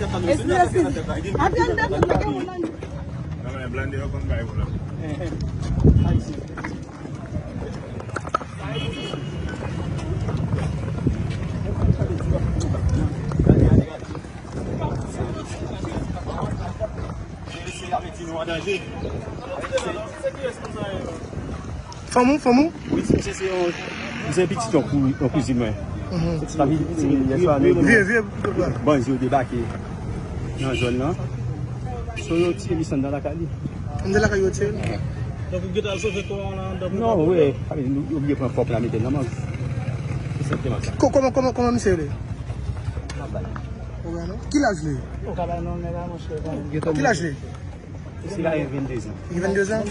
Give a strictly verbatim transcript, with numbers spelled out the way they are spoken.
Espri de sezi. Api an devan, mete moun nan. Non, men blende yo konn bay pwoblèm. Fanm ou, fanm ou? Wi, se, se, se yon, se pitit yon kou-, yon kouzin mwen. Mhm. Sa vin, se yè swa, vye, vye, vye, vye. Bandi yo debake nan zòn nan. So, yo tiye misye anndan lakay li. Anndan lakay yo tiye? Donk, ou gentan sove kò a anndan? Non, wi, sa vle di, yo oblije pran kò pou la mete nan mang. Se senpleman sa. Ko-, kòman, kòman, kòman misye rele? Ki laj li? Ki laj li? Misye gen venndezan. Li gen venndezan?